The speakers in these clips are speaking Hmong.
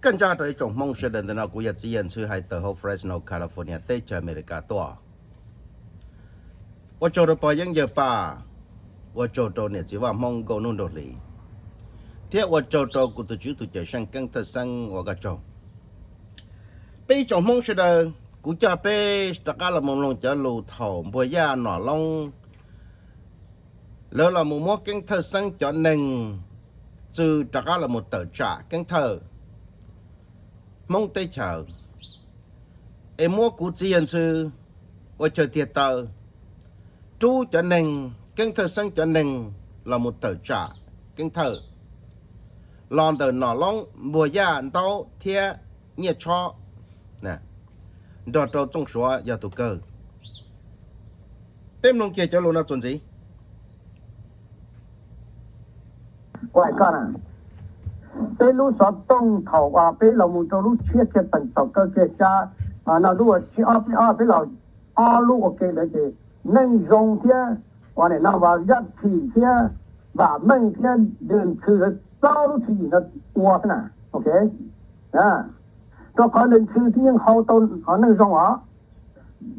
Kaj ntsa rau ib tsoom Hmoob sawv daws, ntawm no kuv yog txiv yawg Ntxhw hais tawm hauv Fresno, California, teb chaws Amelikas tuaj. Ua tsaug rau pog Yeeb Yawg Paj, ua tsaug rau niam txiv vaj Hmoob Nkauj Hnub Nraug Hlis, thiab ua tsaug rau kuv tus tswv tus cawm seej Keeb Thawj Xeeb, ua koj tsaug. Peb ib tsoom Hmoob sawv daws, kuv coj peb rov qab los mus mloog cov lus thaum Npuag Yaj Nom Loob lawv los mus muab Keeb Thawj Xeeb cov neeg txw rov qab los mus tawm tsam Keeb Thawj Hmoob teb chaws, es muab kuv txiv yawg Ntxhw ua chaw tiag taw rub cov neeg, Keeb Thawj Xeeb cov neeg los mus tawm tsam Keeb Thawj los ntawm Nom Loob, Npuag Yaj, Ntaub thiab Nyiaj Tshob nrog rau Txooj Suav yog tus kawg. Peb mloog kiag cov lus no txuas ntxiv. Peb lub xov tooj thaum uas peb los mus rau lub tshiab kiag teem tom kaw kiag xya, no lub tsib ob peb ob peb los ob lub ua ke ntawd ces Neej Zoo thiab uas nim no Yaj Txhim thiab Vam Meej thiab Ntxhw lawv plaub lub tswv yim no ua xwb na. Ok, rau qhov Ntxhw twb yeej hau tau Neej Zoo os.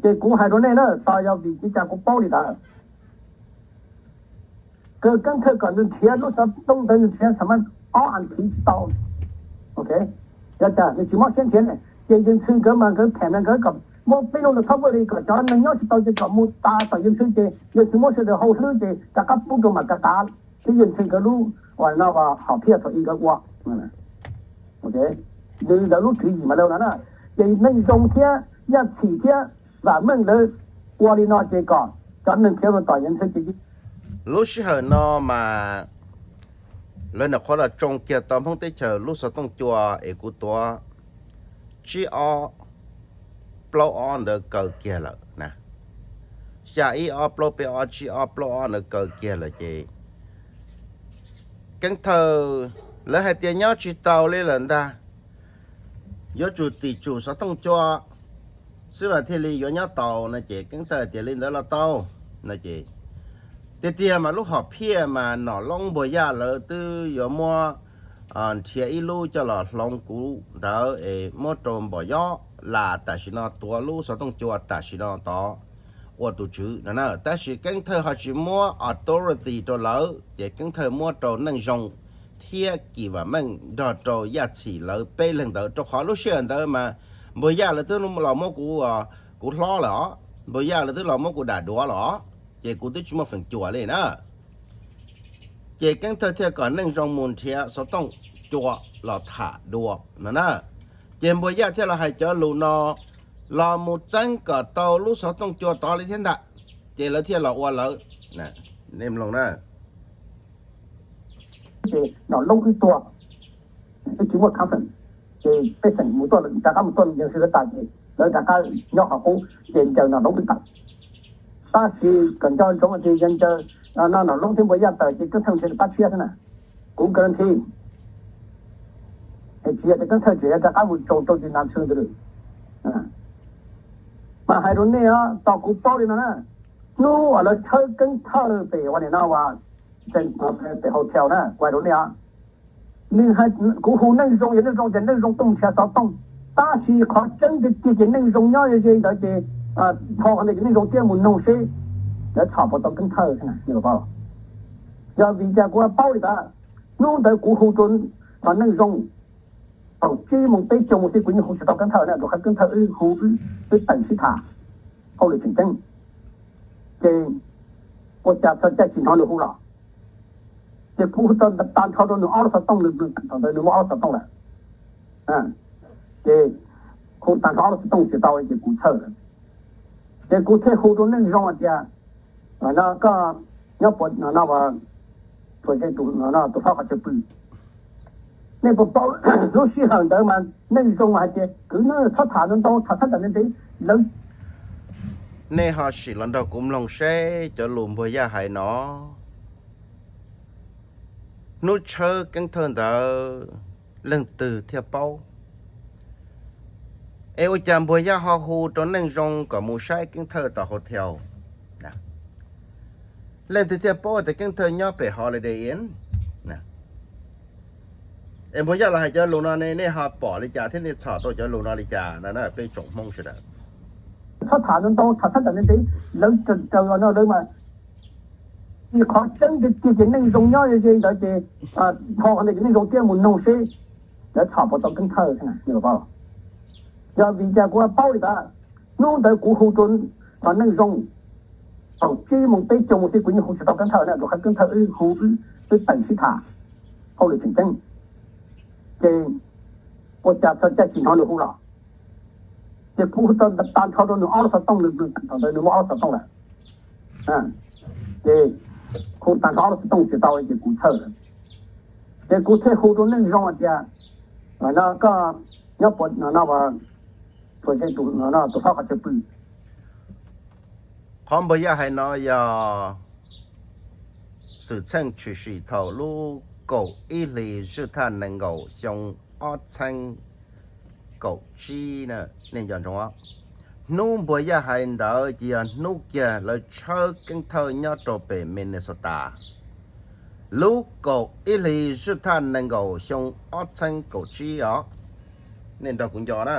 Ces kuv hais rau nej na, tos yog vim li cas kuv paub li ntawd. Kawg Keeb Thawj kom nws nrhiav lub xov tooj ntawd, nws nrhiav xam maj ob as thiv tsis tau. Ok, yog cas nws tsis mob siab nrhiav ne? Ces yawg Ntxhw nkawd mas nkawd phem na, nkawd kom muab peb lub ntawd thab vwj li kom cov neeg nyob tsis tau ces kom mus tas tom yawg Ntxhw ces yawg Ntxhw muab sawv daws hau hlwb ces rov qab pub rau mam kav kav thiab yawg Ntxhw nkawd lub uas no hom phiaj thaum ub nkawd ua. Nws lawv lub tswv yim mas lawv no na, ces Neej Zoo thiab Yaj Txhim thiab Vam Meej lawv ua li no ces kom cov neeg khiav mus tom yawg Ntxhw ces lub sij hawm no mas lawv nyuam qhuav los tsoo kiag tau Hmoob teb chaws lub xov tooj cua es kuv tuav tsib ob plaub ob ntawd kaw kiag lawm na. Xya ib ob plaub peb ob tsib ob plaub ob ntawd kaw kiag lawm ces Keeb Thawj lawv hais tias nyob tsis tau li lawm ntag, yuav tsum tim tsum xov tooj cua xwb mas thiaj li yuav nyob tau no ces Keeb Thawj tias li ntawd los tau no ces tiag tiag mas lub hom phiaj mas Nom Loob Npuag Yaj lawv twb yuav muab nrhiav ib lub coj los hloov kuv ntawd es muab rau Npom Yob Las tam sim no tuav lub xov tooj cua tam sim no tod ua tus tswv no na. Tab sis Keeb Thawj ho tsis muab authority rau lawv ces Keeb Thawj muab rau Neej Zoo thiab Kim Vam Meej nrog rau Yaj Txhim lawv peb leeg ntawd, rau qhov lub sij hawm ntawd mas Npuag Yaj lawv twb los muab kuv, kuv hlob lawm os, Npuag Yaj lawv twb los muab kuv dam duav lawm os, ces kuv twb tsis muaj feem cua li na. Ces Keeb Thawj thiaj kom Neej Zoo mus nrhiav xov tooj cua los tham dua no na. Ces Npuag Yaj thiaj los hais cov lus no los mus txeeb kom tau lub xov tooj cua tod li thiab ntag, ces lawv thiaj los ua lawv. Nej mloog na. Ces Nom Loob wb tuag, wb tsis muaj confidence, ces pej xeem mus tuaj, rov qab mus tuaj yawg Ntxhw lawv tas ces lawv rov qab nyob qhov qub ces ncaws Nom Loob wb tawm. Tab sis kom nco ntsoov tias yawg ncaws, no Nom Loob thiab Npuag Yaj tawm ces Keeb Thawj nrhiav pab tshiab xwb na. Kuv guarantee, tsis yog tias Keeb Thawj tseem yuav rov qab mus tsaus rau tus Nom Loob ntawd. Mas hais rau nej os, tos kuv paub li no na, hnub uas lawv tshawb Keeb Thawj pem ua nim no uas pem hotel na, kuv hais rau nej os, nws, kuv hu Neej Zoo, yog Neej Zoo ces Neej Zoo tuaj nrhiav xov tooj, tab sis qhov tseeb tiag tiag ces Neej Zoo nyob ze ze ntawd ces thaum ntawd ces Neej Zoo thiaj mus noog seb lawv txhom puas tau Keeb Thawj. Yog vim cas kuv paub li ntawd? Hnub ntawd kuv hu rau Neej Zoo thaum tsib moos peb caug moos xwb, kuv yeej hu tsis tau Keeb Thawj na, rau qhov Keeb Thawj wb hu, wb teem sib tham hauj lwm tseem ceeb, ces ua cas txog caij tsis hnov nws hu los, ces kuv hu tag nrho rau nws ob lub xov tooj, nws thaum ntawd nws muaj ob lub xov tooj lawm, ces hu tag nrho ob lub xov tooj tsis tau ces kuv txhawj lawm, ces kuv thiaj hu rau Neej Zoo hais tias, no koj nyob puas, no, tus hlob qhov chaw pw, nej puas paub? Lub sij hawm ntawd mas Neej Zoo mas hais tias kwv no txhob tham ntau ntau, tham txhob tham ntev ntev, lawv. Nej ho sim los nrog kuv mloog seb cov lus Npuag Yaj hais no, hnub tshawb Keeb Thawj ntawd leej twg thiaj paub? Es ua cas Npuag Yaj ho hu rau Neej Zoo kom mus saib Keeb Thawj tom hotel? Leej twg thiaj paub tias Keeb Thawj nyob pem Holiday Inn? Es Npuag Yaj los hais cov lus no ne, nej ho pom li cas thiab nej txhom tau cov lus no li cas no na peb tsoom Hmoob sawv daws? Txhob tham ntau ntau, tham thab tam ntev, lawv raws no lawv mas qhov tseeb tiag tiag ces Neej Zoo nyob ze ntawd ces ho qhov ntawd ces Neej Zoo thiaj mus noog seb lawv txhom puas tau Keeb Thawj. Yog vim cas kuv paub li ntawd, hnub ntawd kuv hu rau Neej Zoo thaum tsib moos peb caug moos xwb kuv yeej hu tsis tau Keeb Thawj na, rau qhov Keeb Thawj wb hu wb teem sib tham hauj lwm tseem ceeb, ces ua cas txog caij tsis hnov nws hu los. Ces kuv hu tag nrho rau nws ob lub xov tooj, nws thaum ntawd nws muaj ob lub xov tooj lawm. Ces hu tag nrho ob lub xov tooj tsis tau ces kuv txhawj lawm. Ces kuv thiaj hu rau Neej Zoo hais tias, no koj nyob puas no, tus hlob qhov chaw pw. Qhov Npuag Yaj hais no yog xwm txheej tshwm sim thaum lub kaum ib hlis zwj thaj nees nkaum xyoo ob txheeb kaum tsib na, nej nco ntsoov. Hnub Npuag Yaj hais ntawd ces yog hnub kiag lawv tshawb Keeb Thawj nyob rau pem Minnesota, lub kaum ib hlis zwj thaj nees nkaum xyoo ob txheeb kaum tsib os. Nej nrog kuv nco na.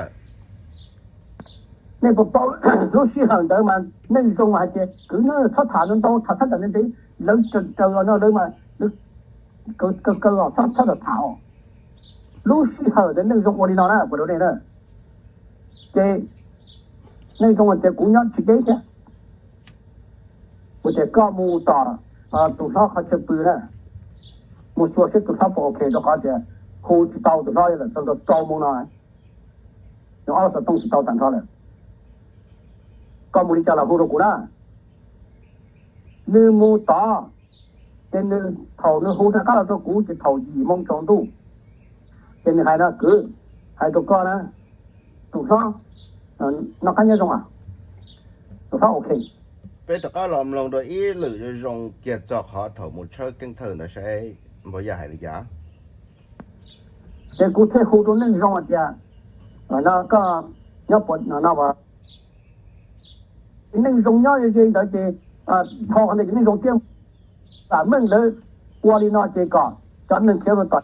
Nej puas paub lub sij hawm ntawd mas Neej Zoo hais tias kwv no txhob tham ntau ntau, tham thab tam ntev, lawv raws no lawv mas kaw kaw os, txhob tham. Lub sij hawm ntawd Neej Zoo ua li no na, kuv rau nej na. Ces Neej Zoo hais tias kuv nyob tsis deb thiab, kuv tias koj mus tom tus hlob qhov chaw pw na, mus xyuas seb tus hlob puas ok, rau qhov tias hu tsis tau tus hlob lawm txog rau rau moos no, nws ob lub xov tooj tsis tau tag nrho lawm. Koj mus li cas los hu rau kuv na. Nws mus tod, ces nws thaum nws hu rov qab los rau kuv ces thaum yim moo tsaus ntuj, ces nws hais no, kwv, hais rau koj na, tus hlob noj qab nyob zoo, tus hlob ok. Peb rov qab los mloog dua ib lwm zoo zoo kiag txog qhov thaum mus tshawb Keeb Thawj ntawd saib Npuag Yaj hais li cas. Ces kuv thiaj hu rau Neej Zoo hais tias, no koj nyob puas no, Neej Zoo nyob ze ntawd ces ho qhov ntawd ces Neej Zoo thiaj, tam meej lawv ua li no ces kom cov neeg khiav rau tom,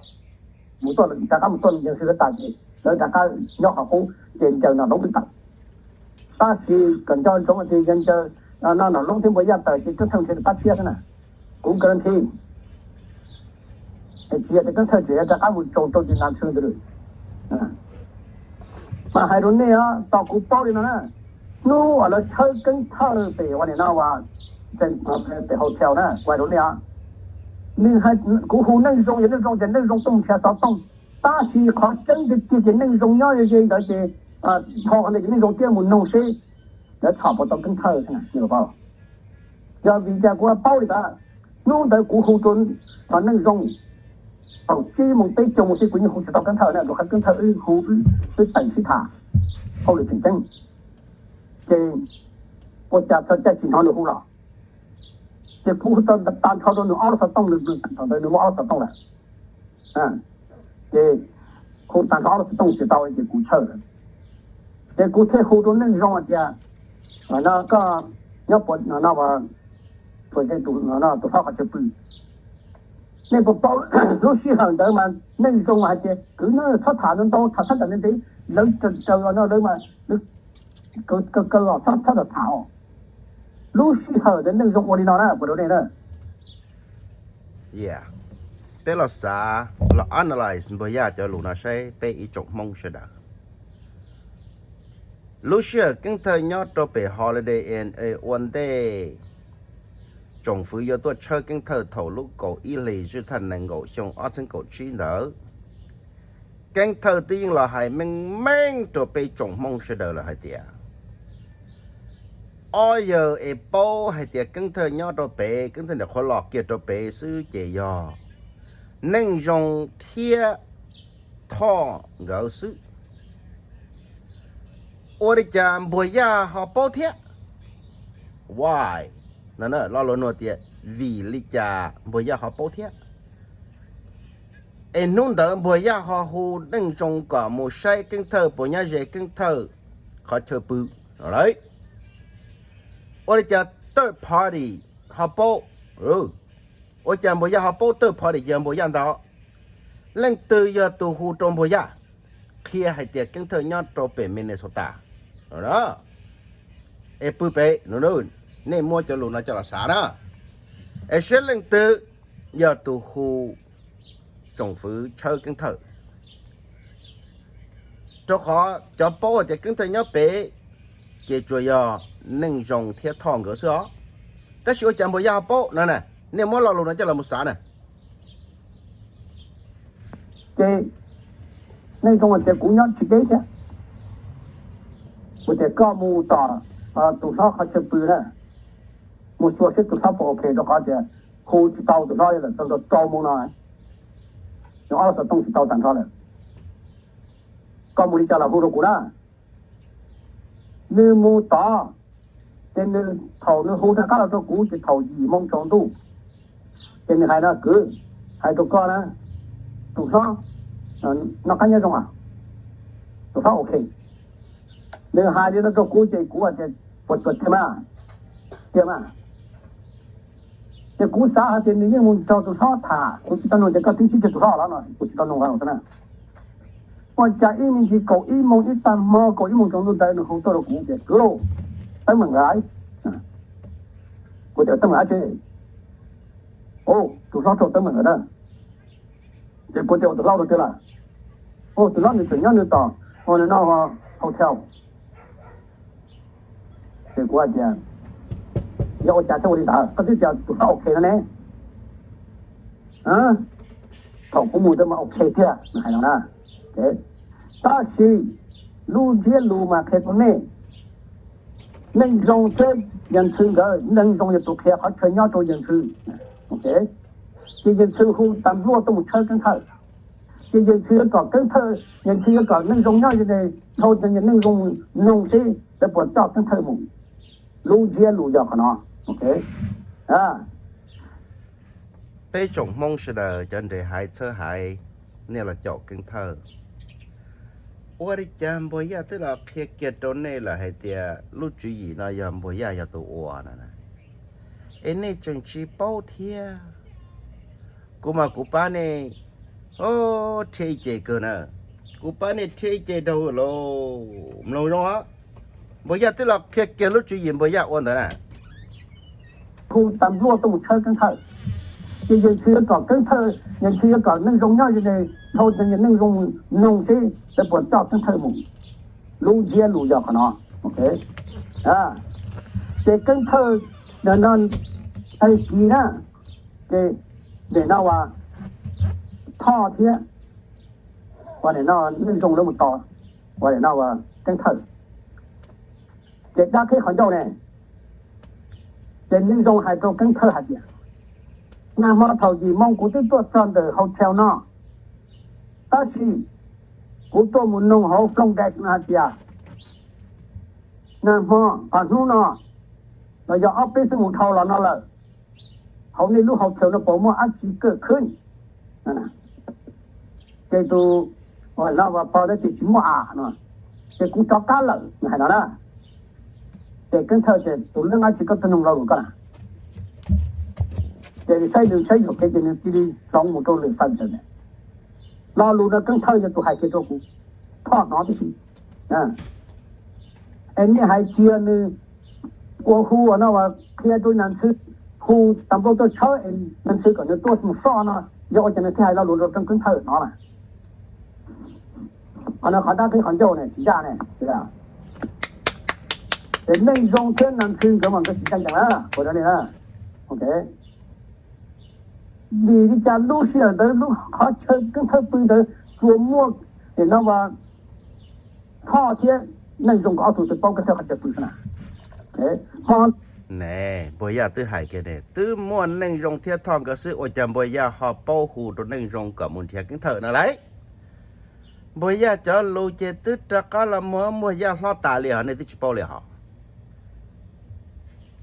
mus tuaj, rov qab mus tuaj ncaws sib lawv tas ces lawv rov qab nyob qhov qub ces ncaws Nom Loob twb tawm. Tab sis kom nco ntsoov tias yog ncaws no Nom Loob thiab Npuag Yaj tawm ces Keeb Thawj nrhiav nws pab tshiab xwb na. Kuv guarantee, tsis yog tias Keeb Thawj tseem yuav rov qab mus tsaus rau ces nas tsw ntawd lawm. Mas hais rau nej os, tos kuv paub li no na, hnub uas lawv tshawb Keeb Thawj pem ua li no, pem hotel na, kuv hais rau nej os, nws, kuv hu Neej Zoo, yog Neej Zoo ces Neej Zoo tuaj nrhiav xov tooj, tab sis qhov tseeb tiag tiag ces Neej Zoo nyob ze ntawd ces ho qhov ntawd ces Neej Zoo thiaj mus noog seb lawv txhom puas tau Keeb Thawj. Yog vim cas kuv paub li ntawd, hnub ntawd kuv hu rau Neej Zoo thaum tsib moos peb caug moos xwb kuv yeej hu tsis tau Keeb Thawj na, rau qhov Keeb Thawj wb hu wb teem sib tham hauj lwm tseem ceeb, ces ua cas txog caij tsis hnov nws hu los. Ces kuv hu tag nrho rau nws ob lub xov tooj, nws thaum ntawd nws muaj ob lub xov tooj lawm. Ces hu tag nrho ob lub xov tooj tsis tau ces kuv txhawj lawm. Ces kuv thiaj hu rau Neej Zoo hais tias, no koj nyob puas no, tus hlob qhov chaw pw. Nej puas paub lub sij hawm ntawd mas Neej Zoo hais tias kwv no txhob tham ntau ntau, tham thab tam ntev, lawv raws no lawv mas kaw kaw os, txhob tham. Lub sij hawm ntawd Neej Zoo ua li no na, kuv rau nej na. Peb los xav los analyze Npuag Yaj cov lus no saib peb ib tsoom Hmoob sawv daws. Lub sij hawm Keeb Thawj nyob rau pem Holiday Inn es ua ntej tsoom fwv yuav tuaj tshawb Keeb Thawj thaum lub kaum ib hlis zwj thaj nees nkaum xyoo ob txhiab kaum tsib ntawd, Keeb Thawj twb yeej los hais meej meej rau peb tsoom Hmoob sawv daws lawm hais tias, ob yawg es paub hais tias Keeb Thawj nyob rau pem, Keeb Thawj niam qhuav los kiag rau pem xwb ces yog Neej Zoo thiab Thoj nkawd xwb. Ua li cas Npuag Yaj ho paub thiab? Why? Lo lus nug tias vim li cas Npuag Yaj ho paub thiab? Es hnub ntawd Npuag Yaj ho hu Neej Zoo kom mus saib Keeb Thawj puas nyob ze Keeb Thawj qhov chaw pw lawm. Ua li cas third party ho paub? Ua cas Npuag Yaj ho paub third party, yog Npuag Yaj ntag. Leej twg yog tus hu rau Npuag Yaj qhia hais tias Keeb Thawj nyob rau pem Minnesota? Es pw pem, nej muab cov lus no coj los xav na. Es saib leej twg yog tus hu tsoom fwv tshawb Keeb Thawj. Rau qhov cov paub hais tias Keeb Thawj nyob pem ces tsuas yog Neej Zoo thiab Thoj nkawd xwb os. Tab sis ua cas Npuag Yaj ho paub no na? Nej muab lo lus no coj los mus xav na. Ces Neej Zoo tias kuv nyob tsis deb thiab. Kuv tias koj mus tom tus hlob qhov chaw pw na, mus xyuas seb tus hlob puas ok, rau qhov tias hu tsis tau tus hlob lawm txog rau rau moos no, nws ob lub xov tooj tsis tau tag nrho lawm. Koj mus li cas los hu rau kuv na. Nws mus tod, ces nws, thaum nws hu rov qab los rau kuv ces thaum yim moo tsaus ntuj, ces nws hais no, kwv, hais rau koj na, tus hlob noj qab nyob zoo, tus hlob ok. Nws hais li no rau kuv ces kuv tias puas tsuas tiag mas, tiag mas. Ces kuv xav hais tias nws yeej mus nrog tus hlob tham, kuv tsis tau nug tias koj twb sib ntsib tus hlob los no, kuv tsis tau nug xwb na. Ua cas ib me ntsis kaum ib moos ib tag hmo, kaum ib moos tsaus ntuj ntawd nws hu tuaj rau kuv tias kwv, teeb meem lawm. Kuv tias teeb meem dab tsi? Tus hlob rau teeb meem lawm na. Ces kuv tias ua tus hlob rau twg lawm? Tus hlob nws tseem nyob nws tom, ua nws no hotel. Ces kuv hais tias yog ua cas thiaj ua li ntawd, koj twb tias tus hlob ok no ne. Thaum kuv mus ntawd mas ok tiag, nws hais no na. Tab sis lub ntsiab lus mas qhia rau nej, Neej Zoo thiab Yawg Ntxhw nkawd, Neej Zoo yog tus qhia qhov chaw nyob rau Yawg Ntxhw. Ces Yawg Ntxhw hu tas npluaj tuaj mus tshawb Keeb Thawj. Ces Yawg Ntxhw yuav kom Keeb Thawj, Yawg Ntxhw yuav kom Neej Zoo nyob ze ne, dhau ces Neej Zoo noog seb lawv puas coj Keeb Thawj mus. Lub ntsiab lus yog qhov no. Peb tsoom Hmoob sawv daws cov nres haiv txhawb haiv, nej los caum Keeb Thawj. Ua li cas Npuag Yaj twb los qhia kiag rau nej lawm hais tias lub tswv yim no yog Npuag Yaj yog tus ua no, es nej tseem tsis paub thiab? Kuv mas kuv pab nej rhiab ib ce kawg na, kuv pab nej rhiab ib ce dhau lawm. Mloog zoo, Npuag Yaj twb los qhia kiag lub tswv yim Npuag Yaj ua ntawd na. Hu tas npluaj tuaj mus tshawb Keeb Thawj. Ces Yawg Ntxhw yuav kom Keeb Thawj, Yawg Ntxhw yuav kom Neej Zoo nyob ze ne, dhau ces Neej Zoo noog seb lawv puas coj Keeb Thawj mus. Lub ntsiab lus yog qhov no. Ces Keeb Thawj, no, tag kis na, ces nim no uas Thoj thiab uas nim no Neej Zoo lawv mus tos uas nim no uas Keeb Thawj. Ces dab qhib qhov ncauj ne, ces Neej Zoo hais rau Keeb Thawj hais tias, nag hmo thaum yim moo kuv twb tuaj txog ntawm hotel no, tab sis kuv tuaj mus noog hauv Flowdesk no hais tias nag hmo, qhov hnub no los yog ob peb xuab moos dhau los no lawm, hauv nej lub hotel no puas muaj dab tsi kawj khwb? Ces tus, no, pog ntawd tias tsis muaj a no, ces kuv rov qab lawm, nws hais no na. Ces Keeb Thawj tias tus leej dab tsi koj tuaj noog lo lus koj na? Ces nws saib nws saib yuam kev ces nws cia li hloov mus rau lwm fawm ntawd. Lo lus no Keeb Thawj yog tus hais kiag rau kuv, Thoj hnov tib si. Es nej hais tias nws ua hu no uas qhia rau Nas Ntxhw, hu tas npluaj tuaj tshawb es Nas Ntxhw kom nws tuaj mus soj no, yog ua cas nws thiaj hais lo lus rau Keeb Thawj hnov na? Qhov no qhov dab qhib qhov ncauj ne tsis ncaj ne. Ces Neej Zoo thiab Nas Ntxhw nkawd mas nkawd tsis ncaj ncees na, ua rau li na. Vim li cas lub sij hawm ntawd lub qhov chaw Keeb Thawj pw ntawd tsuas muaj, no as, Thoj thiab Neej Zoo nkawd ob tug twb paub Keeb Thawj qhov chaw pw xwb na. Ne, Npuag Yaj twb hais kiag ne, twb muaj Neej Zoo thiab Thoj nkawd xwb, ua cas Npuag Yaj ho paub hu rau Neej Zoo kom mus nrhiav Keeb Thawj no lauj? Npuag Yaj cov lus ces twb rov qab los muag Npuag Yaj hlob tas li hos, nej twb tsis paub li hos.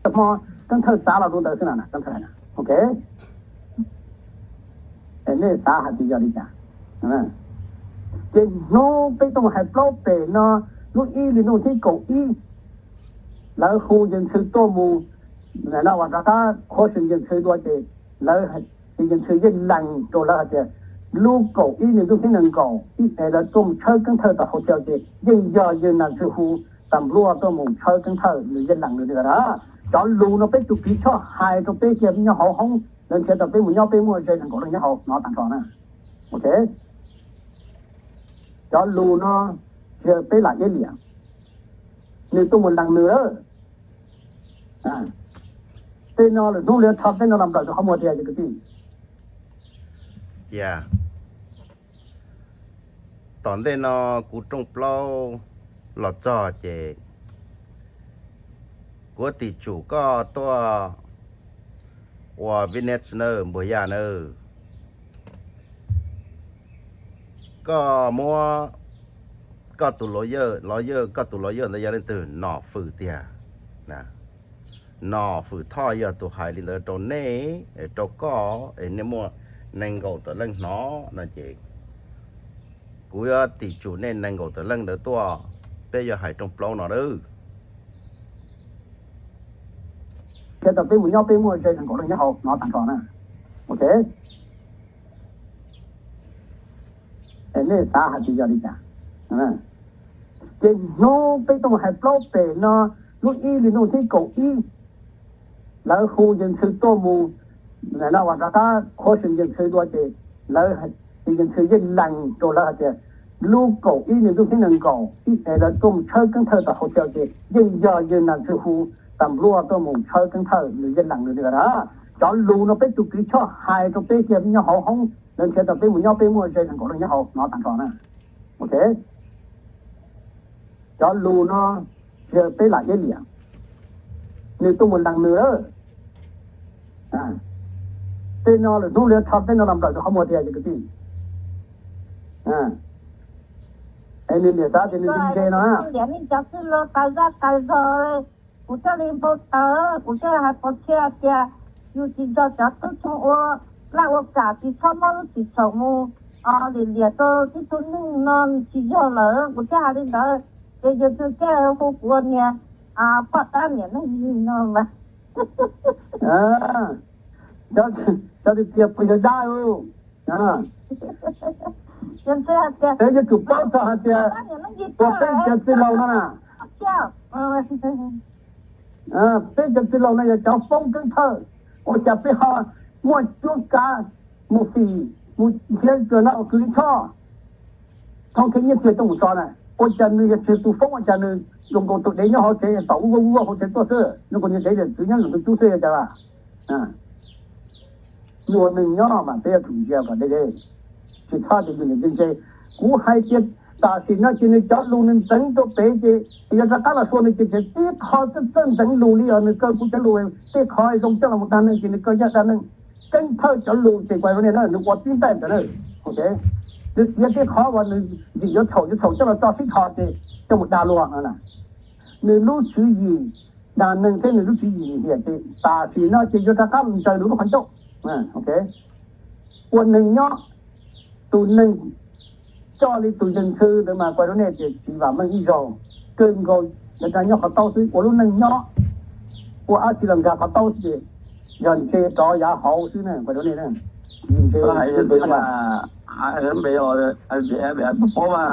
Hmo Keeb Thawj xav los rau ntawd xwb na, Keeb Thawj, ok. Nej xav hais tias yog li cas? Ces hnub peb tuaj mus hais plaub pem no, hnub ib hlis ntuj thib kaum ib, lawv hu Yawg Ntxhw tuaj mus, no uas rov qab qhuab xwm Yawg Ntxhw dua ces lawv, ces Yawg Ntxhw yeej lees rau lawv hais tias lub kaum ib nws ntuj hnub nees nkaum ib es lawv tuaj mus tshawb Keeb Thawj tom hotel ces yeej yog yawg Nas Tswv hu tas npluaj tuaj mus tshawb Keeb Thawj, nws yeej lees nws li ntawd na. Cov lus no peb tus kws choj hais rau peb kiag nyob hauv hoob, lawv nrhiav tau peb mus nyob peb muaj ze nees nkaum leej nyob hauv no tag nrho na. Ok, cov lus no tsis yog peb lam iab liam, nws tuaj mus lees nws lawm. Tej no lwm hnub li tho tej no los nplawm rau qhov muag tiag kwv tij. Tom ntej no kuv rooj plaub los txog ces kuv yuav tim tsum koj tuaj ua witness nawb npawg Yaj nawb. Koj muab koj tus lawyer, lawyer, koj tus lawyer ntawd yog leej twg? Nom Fwm tiag. Nom Fwm Thoj yog tus hais li ntawd rau nej, rau koj es nej muaj nees nkaum tawm leej hnov no ces kuv yuav tim tsum nej nees nkaum tawm leej ntawd tuaj, peb yuav hais rooj plaub no lawm. Thiab tau peb mus nyob peb muaj ze nees nkaum leej nyob hauv no tag nrho na. Ok, nej xav hais tias yog li cas? Ces hnub peb tuaj mus hais plaub pem no, lub ib hlis ntuj thib kaum ib, lawv hu yawg Ntxhw tuaj mus, no uas rov qab qhuab xim yawg Ntxhw dua ces lawv, yawg Ntxhw yeej lees rau lawv hais tias lub kaum ib nws ntuj hnub nees nkaum ib es lawv tuaj mus tshawb Keeb Thawj tom hotel ces yeej yog yawg Nas Tswv hu tas npluaj tuaj mus tshawb Keeb Thawj, nws yeej lees nws li ntawd na. Cov lus no peb tus kws choj hais rau peb kiag nyob hauv hoob, lawv nrhiav tau peb mus nyob peb muaj ze nees nkaum leej nyob hauv no tag nrho na. Ok, cov lus no tsis yog peb lam iab liam, nws tuaj mus lees nws lawm. Tej no lwm hnub li tho tej no los nplawm rau qhov muag tiag kwv tij. Es nws niam xav tias nws ntse ntse no. Kuv thiaj li npau taws, kuv thiaj hais pov tseg hais tias yus tsis nco cov tub txoog ua laj ua kam tsis txhob muab lub txim txhaum mus liam liam rau tib tug neeg no tsis yog lawm, kuv thiaj hais li ntawd. Ces yawg Ntxhw thiaj hu kuv niag poj dab niam neej no mas. Cov tias puas yog dab u? Peb yuav tsum paub txog hais tias ua peb cov txwj laug no na, peb cov txwj laug no yog cov foob Keeb Thawj, ua cas peb ho muaj cuab kav mus fim mus nrhiav kawg no ua kwv tij Thoj, thoob thiab nyiaj txiag tuaj mus tso na, ua cas nws yog tsis tus foob, ua cas nws zoo nkaus tus dev nyob hauv tsev tom ub ub hauv tsev tuaj xwb, zoo nkaus niag dev yawm txwv nyob ntawm nws cub xwb ua cas? Nws ua neeg nyob mas peb yuav tsum ntsia kom deb deb, tsis txhob tias yus niam ntse ntse. Kuv hais tias tam sim no ces nws cov lus nws ntxeev rau pem ces yog rov qab los sua nws ces tib qho txawj txawj ntxeev lus li os, nws kaw kuv cov lus tej qhov zoo coj los mus dag neeg ces nws kaw coj dag neeg. Keeb Thawj cov lus ces kuv hais rau nej na, nws ua tib ntaj ntawd na. Nws tiav tej qhov uas nws ntxim yuav txhaum yuav txhaum coj los tso sib tho ces coj mus dag luag no. Nws lub tswv yim dag neeg thiab nws lub tswv yim hiam ces tam sim no ces yuav rov qab los ntsaws nws lub qhov ncauj. Ua neeg nyob, tus neeg coj li tus Yawg Ntxhw ntawd mas kuv hais rau nej tias tsis vam meej ib zaug, kawg nkaus nyob qhov taub xwb, ua lub neej nyob ua dab tsi los nkag qhov taub xwb ces yog ntse rov yav hauv xwb na, kuv hais rau nej na. Ntse, paub mas,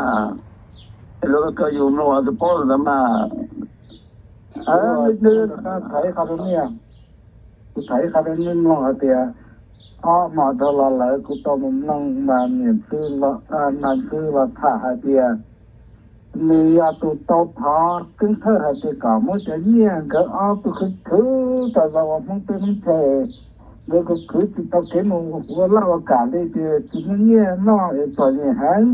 lawv kawg yus mloog tus paub ntawd mas. Kuv tham ib qho rau nej mloog hais tias, ob hmo dhau los lawm kuv tau mus mloog mas niam ntxwv, Nas Ntxwv los tham hais tias nws yog tus tau thov Keeb Thawj hais tias kom muab cov nyiaj nkawd ob tug khwv khwv rau los ua Hmoob teb Hmoob chaw, nkawd khwv khwv tsis tau kev mus ua laj ua kam li ces tsis muaj nyiaj noj es txom nyem heev.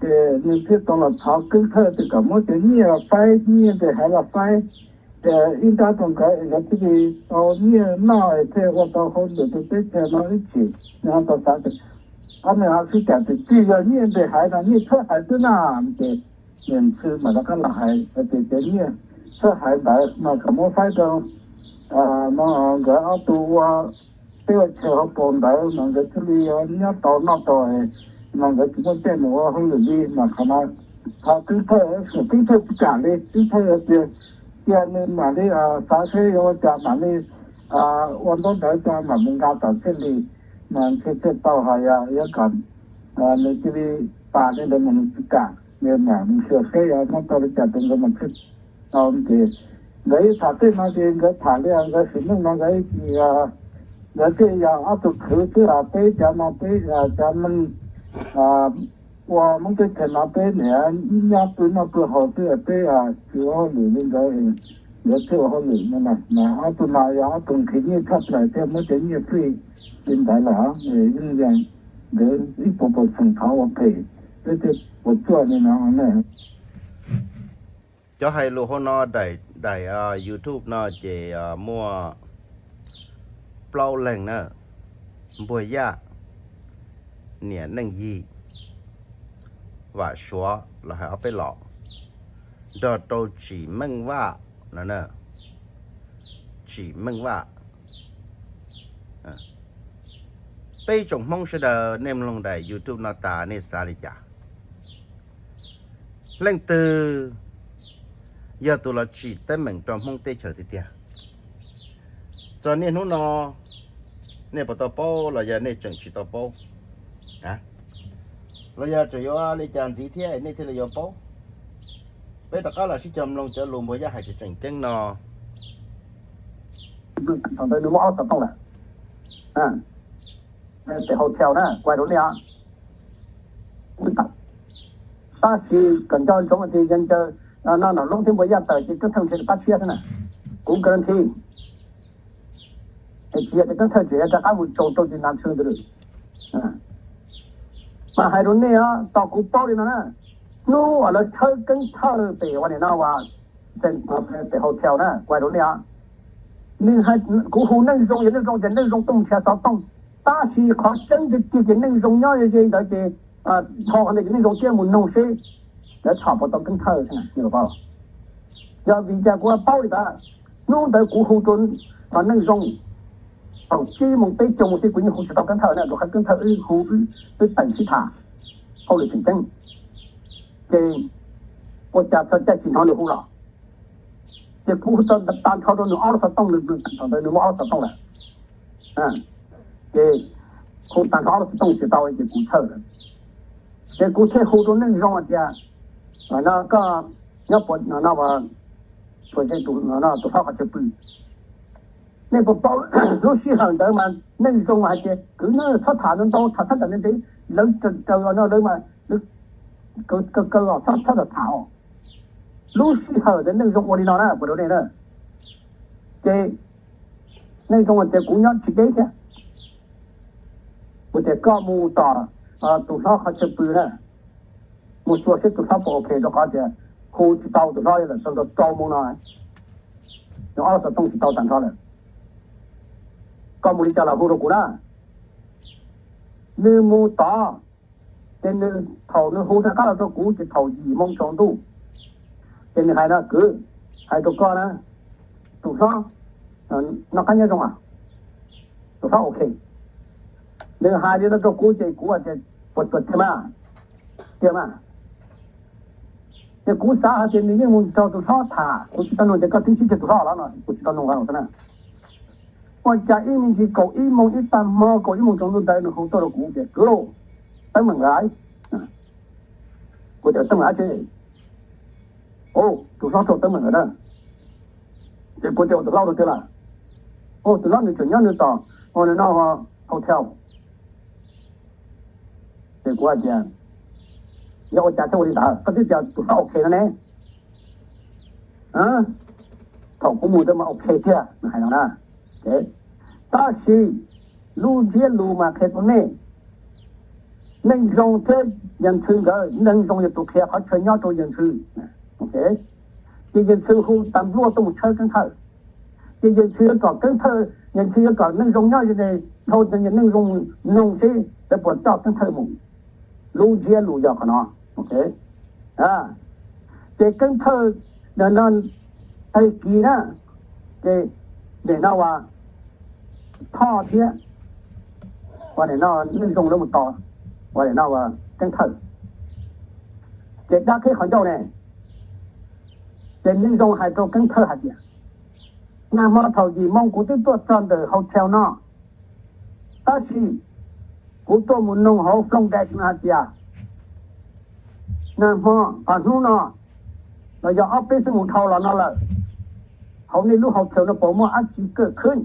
Ces nws thiaj tau los thov Keeb Thawj tias kom muab cov nyiaj los faib, nyiaj ntes haiv los faib, ces ib nrab rau nkawd es nkawd thiaj li tau nyiaj noj es thiaj ua tau hauj lwm rau teb chaws no ib chim. Nws ho tau xav tias ob niag ho sib tham tias tsis yog nyiaj ntes haiv no, nyiaj txhawb haiv xwb na. Ces niam ntxhw mam rov qab los hais tias cov nyiaj txhawb haiv ntawd mas kom muab faib rau nkawd ob tug ua teb ua chaw hauv paus ntawd mas nkawd thiaj li nyob tau noj tau, mas nkawd tsis muaj caij mus ua hauj lwm li mas qhov no thov Keeb Thawj, Keeb Thawj tsis kam li, Keeb Thawj tias cia nws mam li xav seb yuav ua cas mam li ua ntaub ntawv tso mam mus nqa tom txhiaj li, mas ntshe thiaj tau hais yuav kom nws cia li pam li ntawd mas nws tsis kam, nws mam mus xyuas seb yog muab tau li cas rau nkawd mas thiaj tau ces nkawd ib tham tej no ces nkawd tham li nkawd sim neej no nkawd, nkawd thiaj yog ob tug khwv xwb, peb cov no peb cov neeg ua Hmoob teb chaws no peb niaj nyob pw noj pw haus xwb, peb tsis ua hauj lwm li nkawd, nkawd thiaj ua hauj lwm no. Mas ob tug no yog ob tug nqhis nyiaj tshaj plaws thiab muab cov nyiaj fij li ntawd lawm, yeej yog nkawd ib puas puas feem thov ua phem, peb thiaj puas tsuaj li no na. Cov hais lus hauv no daim, daim YouTube no ces muaj plaub leeg na: Npuag Yaj, Niam Neej Yig, Vam Suav los hais ob peb los, nrog rau Tsim Meej Vaj no. Tsim Meej Vaj. Peb tsoom Hmoob sawv daws nej mloog daim YouTube no tas nej xav li cas? Leej twg yog tus los tsim teeb meem rau Hmoob teb chaws tiag tiag? Txog niaj hnub no nej puas tau paub los yog nej tseem tsis tau paub? Los yog tseem yuav li cas ntxiv thiab nej thiaj li yuav paub? Peb rov qab los sib koom mloog cov lus Npuag Yaj hais tseem tseem ceeb no. Thaum ntawd nws muaj ob xov tooj lawm, tes hau thau na, kuv hais rau nej os. Tab sis kom nco ntsoov tias yog ncaws no Nom Loob thiab Npuag Yaj tawm ces Keeb Thawj nrhiav pab tshiab xwb na. Kuv guarantee es tsis yog tias Keeb Thawj tseem yuav rov qab mus tsaus rau tus nas ntxhw ntawd lawm. Mas hais rau nej os, tos kuv paub li no na, hnub uas lawv tshawb Keeb Thawj pem ua niam no as, pem hau thau na, kuv hais rau nej os, nws, kuv hu Neej Zoo, yog Neej Zoo ces Neej Zoo tuaj nrhiav xov tooj. Tab sis qhov tseeb tiag tiag ces Neej Zoo nyob ze ze ntawd ces, tho qhov ntawd ces Neej Zoo thiaj mus noog seb lawv tshom puas tau Keeb Thawj xwb na. Yog vim cas kuv paub li ntawd? Hnub ntawd kuv hu rau Neej Zoo thaum tsib moos peb caug mus xwb kuv yeej hu tsis tau Keeb Thawj na, rau qhov Keeb Thawj wb hu, wb teem sib tham hauj lwm tseem ceeb, ces ua cas txog caij tsis hnov nws hu los. Ces kuv hu tag nrho rau nws ob lub xov tooj, nws, thaum ntawd nws muaj ob lub xov tooj lawm. Ces hu tag nrho ob lub xov tooj tsis tau ces kuv txhawj lawm. Ces kuv thiaj hu rau Neej Zoo hais tias, no koj nyob puas, no, puas ze tus hlob qhov chaw pw? Nej puas paub lub sij hawm ntawd mas Neej Zoo mas hais tias kwv no txhob tham ntau ntau, tham thab tam ntev, lawv raws raws no lawv mas kaw kaw os, txhob txhob tham os. Lub sij hawm ntawd Neej Zoo ua li no na, kuv rau nej na. Ces Neej Zoo tias kuv nyob tsis deb thiab. Kuv tias koj mus tom tus hlob qhov chaw pw na, mus xyuas seb tus hlob puas ok, rau qhov tias hu tsis tau tus hlob lawm txog rau rau moos no, nws ob lub xov tooj tsis tau tag nrho lawm. Koj mus li cas los hu rau kuv na. Nws mus tod, ces nws, thaum nws hu rov qab los rau kuv ces thaum yim moo tsaus ntuj, ces nws hais no, kwv, hais rau koj na, tus hlob noj qab nyob zoo, tus hlob ok. Nws hais li no rau kuv ces kuv tias puas tsuas tiag mas, tiag mas. Ces kuv xav hais tias nws yeej mus nrog tus hlob tham, kuv tsis tau nug tias koj twb sib tseg tus hlob los no, kuv tsis tau nug xwb na. Ua cas ib me ntsis kaum ib moos ib tag hmo, kaum ib moos tsaus ntuj ntawd nws hu tuaj rau kuv tias kwv, teeb meem lawm. Kuv tias teeb meem dab tsi? Tus hlob raug teeb meem lawm na. Ces kuv tias tus hlob rau twg lawm? Tus hlob nws tseem nyob nws tom, nws no hotel. Ces kuv hais tias yog ua cas thiaj ua li ntawd, koj twb tias tus hlob ok no ne. Thaum kuv mus ntawd mas ok tiag, nws hais no na. Tab sis lub ntsiab lus mas qhia rau nej, Neej Zoo thiab Yawg Ntxhw nkawd, Neej Zoo yog tus qhia qhov chaw nyob rau Yawg Ntxhw. Ces Yawg Ntxhw hu tas npluaj tuaj mus tshawb Keeb Thawj. Ces Yawg Ntxhw yuav kom Keeb Thawj, Yawg Ntxhw yuav kom Neej Zoo nyob ze dhau, Neej Zoo noog seb lawv puas coj Keeb Thawj mus. Lub ntsiab lus yog qhov no. Ces Keeb Thawj no, tag kis na, ces nim no uas Thoj thiab uas nim no Neej Zoo lawv mus tos uas nim no uas Keeb Thawj. Ces dab qhib qhov ncauj ne, ces Neej Zoo hais rau Keeb Thawj hais tias, nag hmo thaum yim moo kuv twb tuaj txog ntawm hotel no, tab sis Kuv tuaj mus noog hauv Flowdesk no hais tias, nag hmo, hnub no, los yog ob peb xub mus dhau los no lawm, hauv nej lub hau chaw no puas muaj dab tsi kawj khwb?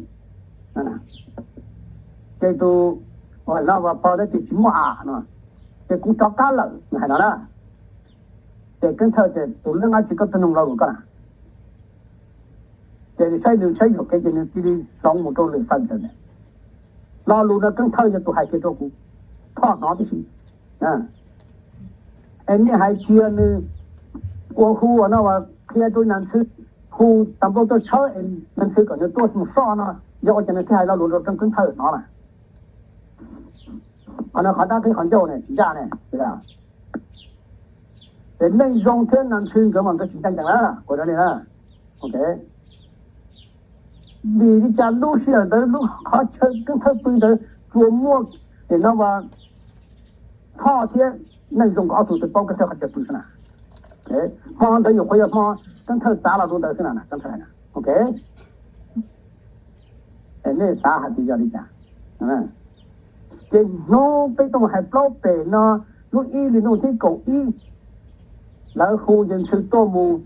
Ces tus no pog tab sis tsis muaj a no, ces kuv rov qab lawm no hais no na. Ces Keeb Thawj tias, tus leej dab tsi koj tuaj noog lo lus koj na? Ces nws saib nws saib yuam kev ces nws cia li xoov mus rau lwm fawm ntawd. Lo lus no Keeb Thawj yog tus hais kiag rau kuv, thoj hnov tib si. Es nej hais tias nws ua hu no qhia rau Nas Ntxhw, hu tas nplooj tuaj tshawb es Nas Ntxhw kom nws tuaj mus soj no, yog ua cas nws thiaj hais lo lus rau Keeb Thawj hnov na? Qhov no qhov dab qhib qhov ncauj ne, tsis ncaj ne. Ces Neej Zoo thiab Nas Ntxhw nkawd mas nkawd tsis ncaj ncees na, kuv rau nej na. Vim li cas lub sij hawm ntawd lub qhov chaw Keeb Thawj pw ntawd tsuas muaj no Thoj thiab Neej Zoo nkawd ob tug twb paub Keeb Thawj qhov chaw pw xwb na. Hmo ntawd nyuam qhuav yog hmo Keeb Thawj txav los rau ntawd xwb na, Keeb Thawj hais na. Nej xav hais tias yog li cas? Ces hnub peb tuaj mus hais plaub pem no, lub ib hlis ntuj thib kaum ib, lawv hu Ncees Ntxhw tuaj mus,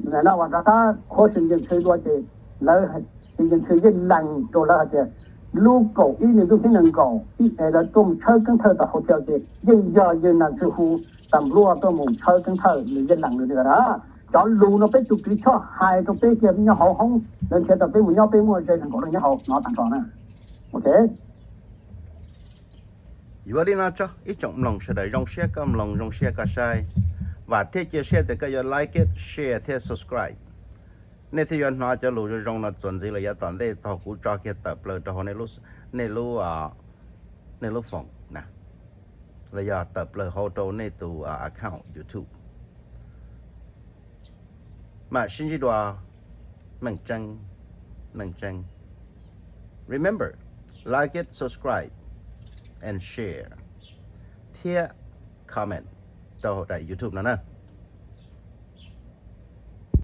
no uas rov qab qhuab xwm Ncees Ntxhw dua ces lawv, Ncees Ntxhw yeej lees rau lawv hais tias lub kaum ib hlis ntuj thib nees nkaum ib es lawv tuaj mus tshawb Keeb Thawj tom hotel ces yeej yog yawg Nas Ntxhw hu tas npluaj tuaj mus tshawb Keeb Thawj, nws yeej lees nws li ntawd na. Cov lus no peb tus kws choj hais rau peb kiag nyob hauv hoob, lawv nrhiav tau peb mus nyob, peb muaj ze nees nkaum leej nyob hauv no tag nrho na. Ok. Yuav li no tso ib tsoom mloog sawv daws, zoo siab koj mloog, zoo siab koj saib, vam thiab cia siab tias koj yuav like it, share thiab subscribe. Nej thiaj yuav hnov cov lus zoo zoo no txuas ntxiv lawm yav tom ntej thaum kuv tso kiag tawm plaws rau hauv nej lub, nej lub phone na, los yog tawm plaws hauv rau nej tus account YouTube. Mam sib ntsib dua. Meej Tseeb, Meej Tseeb. Remember, like it, subscribe, and share, thiab comment rau hauv daim YouTube no na.